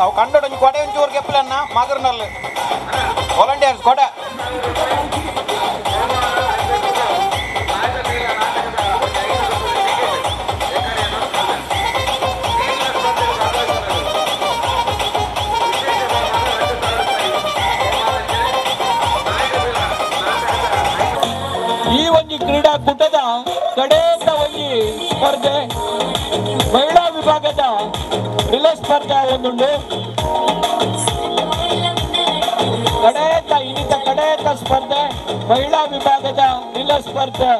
ಅವು ಕಂಡೋಡು ಒಂಜಿ ಕೊಡೆ ಒಂಚೂರು ಕೆಪ್ಪಲನ್ನ ಮಗರ್ನಲ್ಲಿ ವಾಲಂಟಿಯರ್ಸ್ ಕೊಡೆ ಈ ಒಂದು ಕ್ರೀಡಾಕೂಟದ ಕಡೆಯ ಒಂಜಿ ಸ್ಪರ್ಧೆ ಮಹಿಳಾ ವಿಭಾಗದ ರಿಲೇ ಸ್ಪರ್ಧೆ ಒಂದುಂಡು. ಕಡೆಯ ಇನ್ನಿತ ಕಡೆಯ ಸ್ಪರ್ಧೆ ಮಹಿಳಾ ವಿಭಾಗದ ರಿಲೇ ಸ್ಪರ್ಧೆ.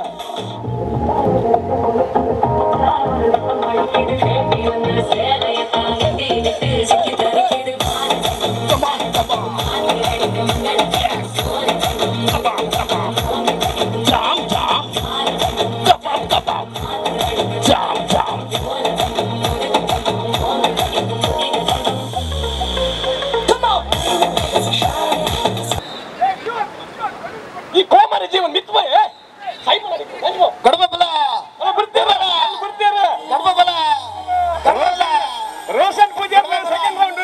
ರೋಷನ್ ಪೂಜಾರಿ ಸೆಕೆಂಡ್ ರೌಂಡ್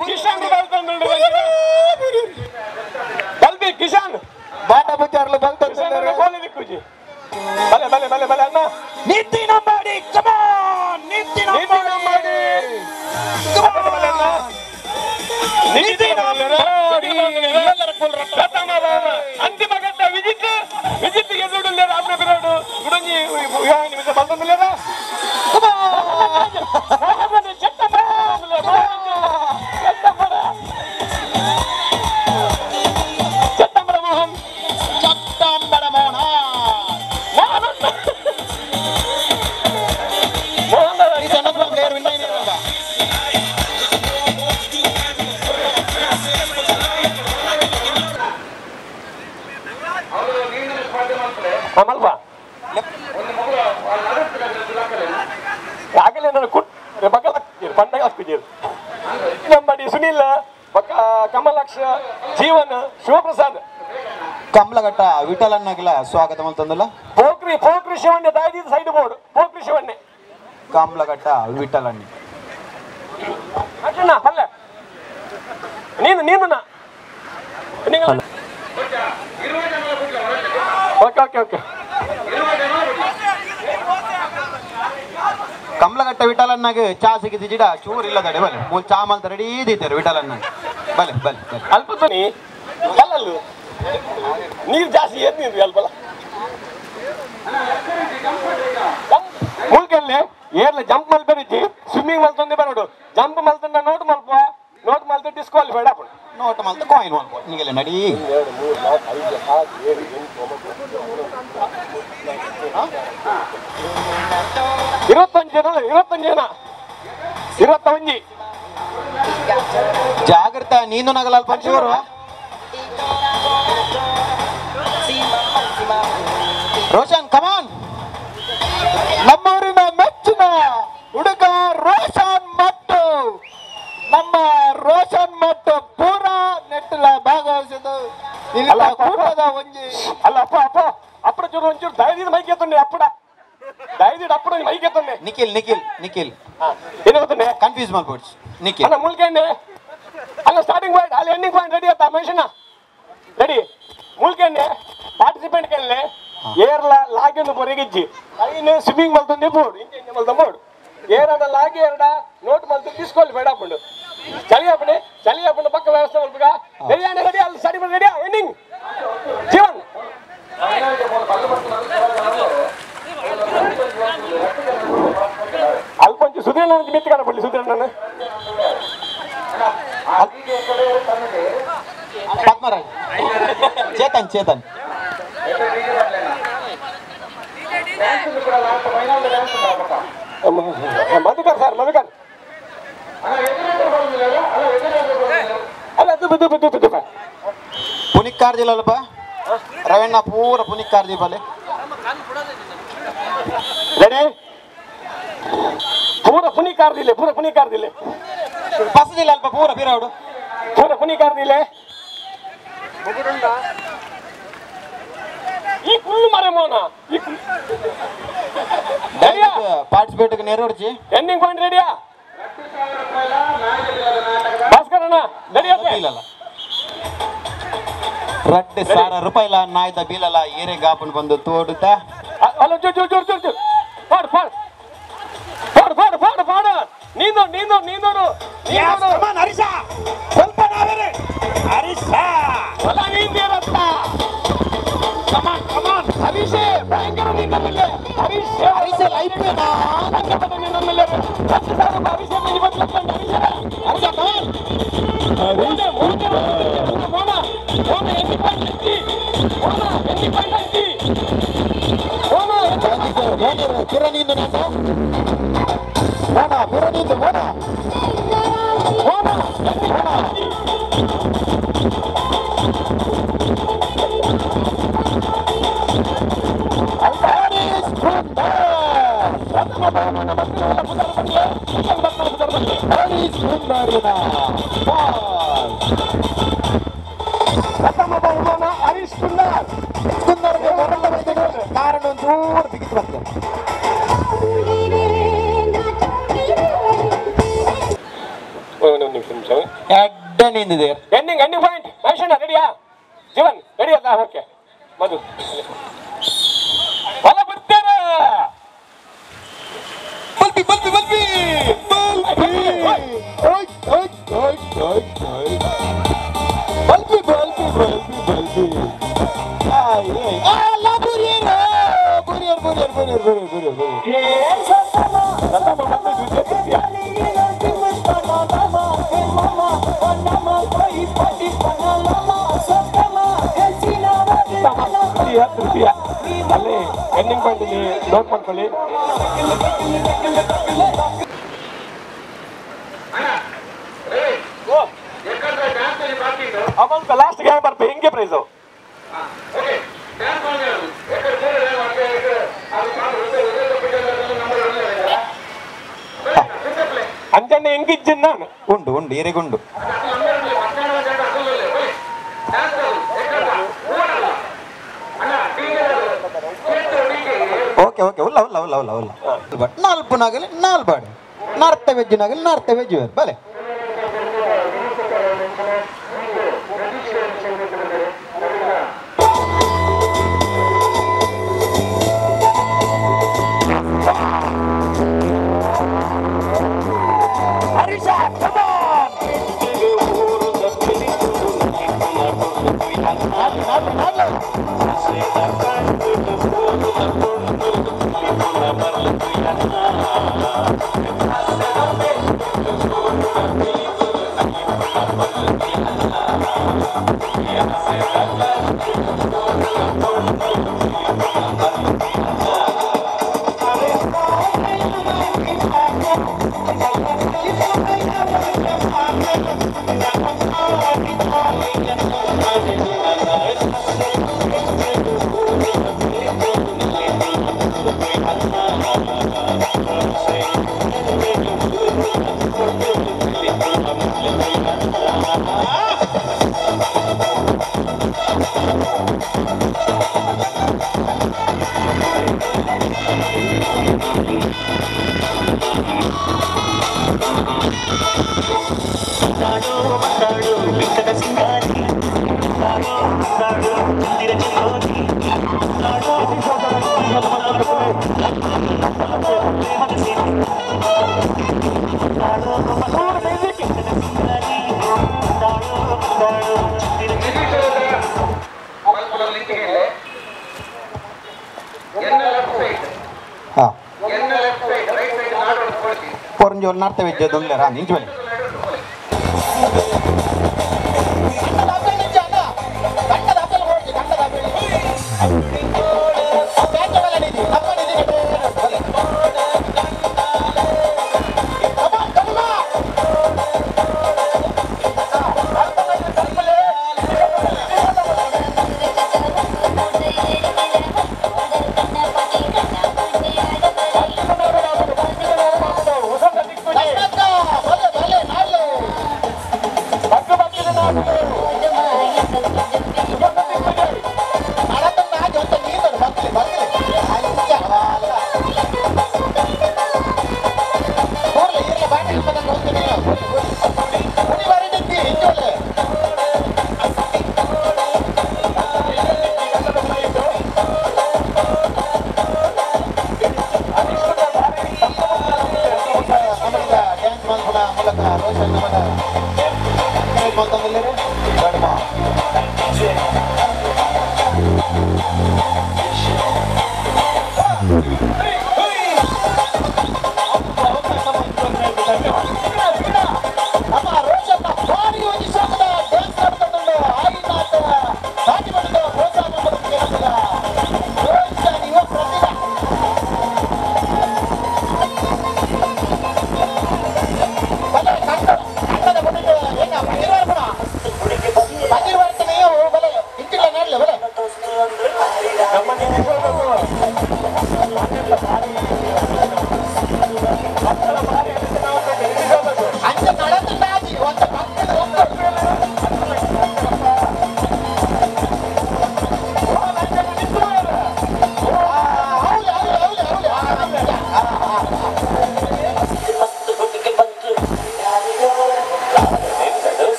ಕಿಶಾನ್ ಬಲ್ಬಿ ಕಿಶಾನ್ ಬಾಟ ಪೂಜಾರ್ಲು ಬಲೆ ಬಲೆ ಬಲೆ ಬಲೆ ಅಣ್ಣ ನಿತಿನ್ ಅಂಬಾಡಿ ಕಮಾನ್ ನಿತಿನ್ ಅಂಬಾಡಿ ನಿತಿನ್ ಅಂಬಾಡಿ ಅಂತಿಮ ಘಟ್ಟ ವಿಜಿತ್ ವಿಜಿತ್ ಎದುರುಳ್ಳ ರಾಮನ ಬಿರೋಡು ಗುಡಂಜಿ ನಿಮಿಷ ಬಂದಿಲ್ಲ ಚಟ್ಟಂಬರ ಮೋಹನ್ ಚಟ್ಟಂಬರ ಮೋಹನ್ ಮೋಹನ್ ಪ್ಲೇಯರ್ ವಿನ್ ಆಗಿರಲ್ಲ. ಅಮಲ್ವಾ ಆಗಲೇ ನಾನು ಕುಟ್ ಬಗ್ಗ ಹಾಕ್ತಿದ್ದೀರಿ ಪಂಡಗ ಹಾಕ್ತಿದ್ದೀರಿ ನಂಬಡಿ ಸುನೀಲ್ ಬಕ್ಕ ಕಮಲಾಕ್ಷ ಜೀವನ್ ಶಿವಪ್ರಸಾದ್ ಕಮಲಘಟ್ಟ ವಿಠಲನ್ನಾಗಿಲ್ಲ ಸ್ವಾಗತ ಮಲ್ತಂದಲ್ಲ. ಪೋಖ್ರಿ ಪೋಖ್ರಿ ಶಿವಣ್ಣ ದಾದಿ ಸೈಡ್ ಬೋರ್ಡ್ ಪೋಖ್ರಿ ಶಿವಣ್ಣೆ ಕಮಲಘಟ್ಟ ವಿಠಲಣ್ಣಿ ಅಣ್ಣ ಅಲ್ಲ ನೀನು ನೀನು okay okay okay Kamlaghatta ವಿಠಲನ್ನಾಗ ಚಾ ಸಿಗಿದಿಜಿಡ ಚೂರು ಇಲ್ಲದಡೆ ಬಲೆ ಮೂಲ ಚಾ ಮಲ್ತ ರೆಡಿ ಇದ್ದಾರೆ ವಿಠಲನ್ನಾಗ ಬಲೆ ಬಲೆ ಬಲೆ ಅಲ್ಪ ಧ್ವನಿ ಅಲ್ಲಲ್ಲ ನೀರು ಜಾಸ್ತಿ ಏನ್ ನೀರು ಅಲ್ಪಲ್ಲ ಮುಳ್ಕಲ್ಲೇ ಏರ್ಲ ಜಂಪ್ ಮಲ್ಪರಿಜಿ ಸ್ವಿಮ್ಮಿಂಗ್ ಮಲ್ತೊಂದೇ ಬರೋಡು ಜಂಪ್ ಮಲ್ತಂಡ ನೋಟ್ ಮಲ್ಪ ನೋಟ್ ಮಲ್ತ ಡಿಸ್ಕ್ವಾಲಿಫೈಡ್ ಆಪುಂಡು ನೋಟ್ ಮಲ್ತ ಕಾಯಿನ್ ಮಲ್ಪ ನಿಗೆಲ್ಲ ನಡಿ 2 3 4 5 6 7 8 9 25 ಜನ 25 ಜನ 21 ಜಾಗ್ರತ ನೀನು ನಗಲ ಅಲ್ಪ ಚೂರು ರೋಷನ್ ಕಮಾನ್ ನಮ್ಮೂರಿನ ಮೆಚ್ಚಿನ ಹುಡುಗ ರೋಷನ್ ಮಟ್ಟು ನಮ್ಮ ರೋಷನ್ ಮಟ್ಟು ಪೂರಾ ನೆಟ್ಟಲ ಭಾಗವಹಿಸಿದ್ದು ಕೂಟದ ಒಂಜಿ ಅಲ್ಲ ಅಪ್ಪ ಅಪ್ಪ ಅಪ್ಪಡ ಚೂರು ಒಂಚೂರು ದಯದಿದ್ದು ಮೈಕ್ ಎತ್ತುಂಡೆ ಅಪ್ಪಡ ದಯದಿದ್ದು ಅಪ್ಪಡ ಮೈಕ್ ಎತ್ತುಂಡೆ ನಿಖಿಲ್ ನಿಖಿಲ್ ನಿಖಿಲ್ ಏನಾಗುತ್ತಂಡೆ ಕನ್ಫ್ಯೂಸ್ ಮಾಡ್ಬೋದು ನಿಖಿಲ್ ಅಣ್ಣ ಮುಳ್ಕೆಂಡೆ ಅಲ್ಲ ಸ್ಟಾರ್ಟಿಂಗ್ ಪಾಯಿಂಟ್ ಅಲ್ಲಿ ಎಂಡಿಂಗ್ ಪಾಯಿಂಟ್ ರೆಡಿ ಆಯ್ತಾ ಮನುಷ್ಯನ ರೆಡಿ ಮುಳ್ಕೆಂಡೆ ಪಾರ್ಟಿಸಿಪೆಂಟ್ ಕೆಲ್ಲೆ ಏರ್ಲ ಲಾಗಿಂದು ಬೊರೆಗಿಜ್ಜಿ ಐನು ಸ್ವಿಮ್ಮಿಂಗ್ ಮಲ್ತೊಂದೇ ಬೋರ್ಡ್ ಇಂಚೆ ಮಲ್ತ ಬೋರ್ಡ್ ಏರಾಡ ಲಾಗಿ ಎರಡ ನೋಟ್ ಮಲ್ತು ಡಿಸ್ಕ್ವಾಲಿಫೈಡ್ ಆಪುಂಡು ಚಳಿ ಆಪುಂಡೆ ಚಳಿ ಆಪುಂಡು ಪಕ್ಕ ವ್ಯವಸ್ಥೆ ಮಲ್ಪುಗ ರೆಡಿ ಅಣ್ಣ ರೆಡಿ ಅಲ್ಲಿ ಸರಿ ರೆಡಿ ಎಂಡಿಂಗ್ ಜೀವನ್ ಅಲ್ಪ ಒಂಚು ಸುಧೀರಣ್ಣ ಮಿತ್ತು ಕಾಣಪಡ್ಲಿ ಸುಧೀರಣ್ಣನ ಪದ್ಮರಾಜ್ ಚೇತನ್ ಚೇತನ್ ಮಧುಕರ್ ಸರ್ ಮಧುಕರ್ ಅಲ್ಲ ದುಬ್ಬ ದುಬ್ಬ ದುಬ್ಬ ದುಬ್ಬ ಪುನಿಕ್ಕಾರ್ ಜಿಲ್ಲಲ್ಪ ರವಣ್ಣ ಪೂರ ಪುನಿಕ್ಕಾರ್ ದೀಪಲೆ ರೆಡಿ ಪೂರ ಪುನಿಕಾರ್ದಿಲ್ಲ ಪೂರ ಪುನಿಕಾರ್ದಿಲ್ಲ ಬಸ್ದಿಲ್ಲ ಅಲ್ಪ ಪೂರ ಬಿರಾಡು ಪೂರ ಪುನಿಕಾರ್ದಿಲ್ಲ ಈ ಕುಲ್ಲು ಮರೆ ಮೋನ ಈ ಪಾರ್ಟಿಸಿಪೇಟ್ ನೆರವೇರ್ಚಿ ಎಂಡಿಂಗ್ ಪಾಯಿಂಟ್ ರೆಡಿಯಾ ಭಾಸ್ಕರ್ ಅಣ್ಣ ರೆಡಿ ಬೀಲಲ್ಲ ರಡ್ಡು ಸಾವಿರ ರೂಪಾಯಿಲ ನಾಯ್ದ ಬೀಲಲ್ಲ ಏರೆ ಗಾಪನ್ ಬಂದು ತೋಡುತ್ತಾ ಅಲ್ಲ ಜೋರ್ ಜೋರ್ ಜೋರ್ ಜೋರ್ ಜೋರ್ ಪಾಡು ಪಾಡು ಪಾಡು ಪಾಡು ಪಾಡು ಪಾಡು ನೀನು ನೀನು ನೀನು ನೀನು ಹರೀಶ ಸ್ವಲ್ಪ ನಾವೇನೆ ಹರೀಶ ಅಲ್ಲ ನೀಂದಿರತ್ತ ಕಮಾನ್ ಕಮಾನ್ ಹರೀಶೇ ಭಯಂಕರ ನಿನ್ನಲ್ಲೇ ಹರೀಶ್ ಹರೀಶ ಲೈಫ್ ನಿನ್ನಲ್ಲೇ 10,000 ರೂಪಾಯಿ ಹರೀಶ 50 ಲಕ್ಷ ಹರೀಶ ಹರೀಶ ಕಮಾನ್ ಮುಂದೆ ಮುಂದೆ ಮೋನ ಮೋನ ಎಣ್ಣೆ ಪಾಯಿಂಟ್ ಹಚ್ಚಿ ಮೋನ ಎಣ್ಣೆ ಪಾಯಿಂಟ್ ಹಚ್ಚಿ ಮೋನ ಪಿರನಿಂದ ನಾನು ಮೋನ ಪಿರನಿಂದ ಮೋನ ಮೋನ ಎಣ್ಣೆ ಪಾಯಿಂಟ್ ಹಚ್ಚಿ ಹರೀಶ್ ಕುಂದರ್ ಪ್ರಥಮ ಬಹುಮಾನ ಮಕ್ಕಳೆಲ್ಲ ಪುದರ್ ಬರಲಿ ಪುದರ್ ಬರಲಿ ಹರೀಶ್ ಕುಂದರ್ನ ಬಾಲ್ ಪ್ರಥಮ ಬಹುಮಾನ ಹರೀಶ್ ಕುಂದರ್ ಕುಂದರ್ಗೆ ಹೊರಟ ಕಾರಣ ಒಂಚೂರು ಬಿಗಿತು ಬರ್ತದೆ. ಒಂದು ನಿಮಿಷ ನಿಮಿಷ ಎಡ್ಡ ನಿಂದಿದೆ ending ending point ಮಹೇಶಣ್ಣ ರೆಡಿಯಾ ಜೀವನ್ ರೆಡಿ ಅಲ್ಲ ಓಕೆ ಮಧು ಹೊಲ ಬಿಡ್ತೇನೆ ಬಲ್ಬಿ ಬಲ್ಬಿ ಬಲ್ಬಿ ಬಲ್ಬಿ ಓಯ್ ಓಯ್ ಓಯ್ ಓಯ್ ಓಯ್ ಬಲ್ಬಿ ಬಲ್ಬಿ ಬಲ್ಬಿ ಬಲ್ಬಿ ಆಯ್ ಆಯ್ ಅಲ್ಲ ಬುರಿಯರ್ ಬುರಿಯರ್ ಬುರಿಯರ್ ಬುರಿಯರ್ ಬುರಿಯರ್ ಬುರಿಯರ್ ಬುರಿಯರ್ ಪ್ರಥಮ ಮತ್ತು ದ್ವಿತೀಯ ತೃತೀಯ ತೃತೀಯ ತೃತೀಯ ಅಲ್ಲಿ ಎಂಡಿಂಗ್ ಪಾಯಿಂಟ್ ಇಲ್ಲಿ ನೋಟ್ ಮಾಡ್ಕೊಳ್ಳಿ. ಅವಂತ ಲಾಸ್ಟ್ ಗೆ ಬರ್ಪೆ ಹಿಂಗೆ ಪ್ರೈಸು ಅಂಜಣ್ಣ ಹೆಂಗಿಜ್ಜಿನ್ ನಾನು ಉಂಡು ಉಂಡು ಏರೆಗುಂಡು ಓಕೆ ಓಕೆ ಉಲ್ಲ ಉಲ್ಲ ಉಲ್ಲ ಉಲ್ಲ ಉಲ್ಲ ಬಟ್ ನಾಲ್ಪು ನಾಗಲಿ ನಾಲ್ಬಾಡು ನಾರ್ತ ವೆಜ್ ನಾಗಲಿ ನಾರ್ತ ವೆಜ್ ಬಲೆ ಹರೀಶ ಕಮಾನ್ ಹಾ ಪೊರಂಜೋಲ್ ನಾರ್ತ ವೆಜ್ ದೊಂದ್ಲೆ ರಾ ನಿಂಚು ಬಲೆ Roshan మన మొత్తం వెళ్ళారు గడప.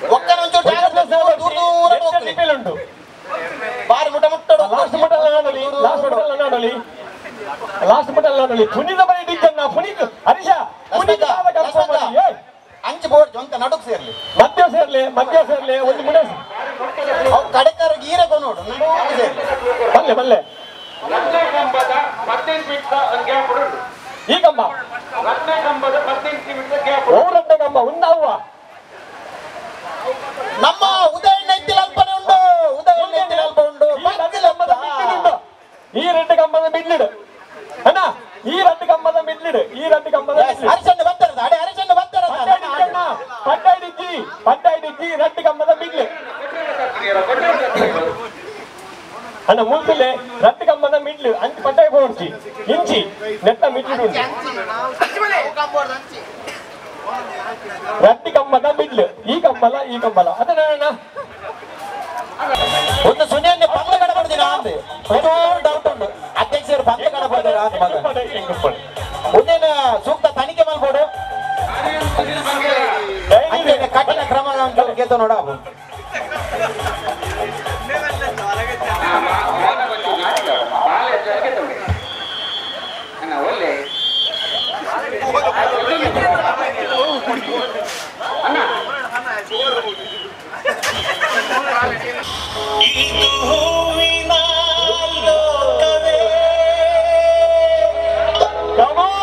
ಒಕ್ಕನ ಒಂಚೂರು ಜಾಗ್ರತೆ ದೂರ ದೂರ ಹೋಗ್ಲಿ ಉಂಟು ಬಾರಿ ಮುಟ ಮುಟ್ಟ ಲಾಸ್ಟ್ ಮುಟ್ಟಲ್ಲ ನಾಡಲಿ ಲಾಸ್ಟ್ ಮುಟ್ಟಲ್ಲ ನಾಡಲಿ ಲಾಸ್ಟ್ ಮುಟ್ಟಲ್ಲ ನಾಡಲಿ ಪುನೀತ ಬರೀ ಟೀಚರ್ ಪುನೀತ್ ಹರೀಶ ಪುನೀತ್ ಅಂಚು ಬೋರ್ಡ್ ಒಂತ ನಡುಕ್ ಸೇರ್ಲಿ ಮಧ್ಯ ಸೇರ್ಲಿ ಮಧ್ಯ ಸೇರ್ಲಿ ಒಂದು ಮುಡ ಅವು ಕಡೆಕಾರ ಗೀರೆ ನೋಡು ನಡುಕ್ ಸೇರ್ಲಿ ಬಲ್ಲೆ ಬಲ್ಲೆ ಈ ಕಂಬ ಓರಡ್ಡ ಕಂಬ ಉಂದಾವ ನಮ್ಮ ಉದಯಣ್ಣ ಎತ್ತಿನ ಅಲ್ಪನೆ ಉಂಡು ಉದಯಣ್ಣ ಎತ್ತಿನ ಅಲ್ಪ ಉಂಡು ಈ రెండు ಕಂಬದ ಮಿಡ್ಲಿಡು ಅಣ್ಣ ಈ రెండు ಕಂಬದ ಮಿಡ್ಲಿಡು ಈ రెండు ಕಂಬದ ಹರಿಶಣ್ಣ ಬರ್ತಾರ ಅಡೆ ಹರಿಶಣ್ಣ ಬರ್ತಾರ ಪಟ್ಟಾಯಿಡಿಜ್ಜಿ ಪಟ್ಟಾಯಿಡಿಜ್ಜಿ రెండు ಕಂಬದ ಮಿಡ್ಲು ಅಣ್ಣ ಮುಲ್ತಲೆ రెండు ಕಂಬದ ಮಿಡ್ಲು ಅಂಚು ಪಟ್ಟಾಯಿ ಪೋಡ್ಚಿ ಇಂಚಿ ನೆಟ್ಟ ಮಿಡ್ಲು ಉಂಟು రెండు ಕಂಬದ ಮಿಡ್ಲು ಈ ಕಂಬಲ ಈ ಕಂಬಲ ಅದೇ ಒಂದು ಸುನಿಯನ್ನೇ ಪಂದ ಕಡಪಡ್ದಿನ ಅಂದೆ ಡೌಟ್ ಉಂಟು ಅಧ್ಯಕ್ಷರು ಪಂದ ಕಡಪಡ್ದಿರ ಅಂತ ಮಗ ಒಂದೇನ ಸೂಕ್ತ ತನಿಖೆ ಮಲ್ಬೋಡು ಅಂಚೆನೆ ಕಠಿಣ ಕ್ರಮ ಕೇತ ನೋಡ Come on.